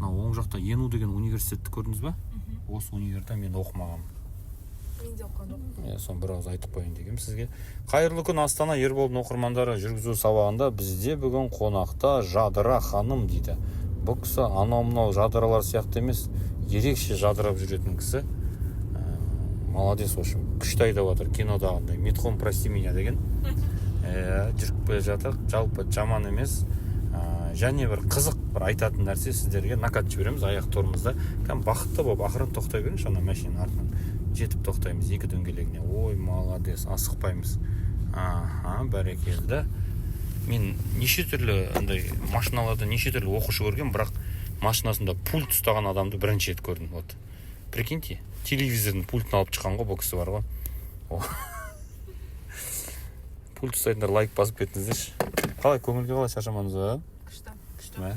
Мынау оң жақта ЕНУ деген университетті көрдіңіз ба? Осы универде мен оқымағанмын. Мен де оқыған жоқпын. Иә, соны бір ауыз айтып қояйын дегенмін сізге. Қайырлы күн, Астана! Ерболдың оқырмандары, жүргізу сабағында бізде бүгін қонақта Жадыра ханым дейді. Бұл кісі анау мынау жадыралар сияқты емес, ерекше жадырап жүретін кісі. Молодец, в общем, күшті айдап жатыр, кинодағындай. «Митхун, прости меня» деген. Иә, жүріп келе жатыр, жалпы жаман емес. Және бір қызық, бір айтатын нәрсе сіздерге, накат жібереміз аяқ тормозда. Кәдімгі бақытты болып, ақырын тоқтай беріңізші. Ана машинаның артынан жетіп тоқтаймыз екі дөңгелегіне. Ой, молодец, асықпаймыз. Аха, бәрекелді. Мен неше түрлі андай машиналарда неше түрлі оқушы көргенмін, бірақ машинасында пульт ұстаған адамды бірінші рет көрдім. Вот прикиньте, телевизордың пультін алып шыққан ғой бұл кісі бар ғой. О. Пульт ұстайтындар, лайк басып кетіңіздерші. Қалай, көңіл күй қалай, шаршамадыңыз ба? Күшті. Күшті ме?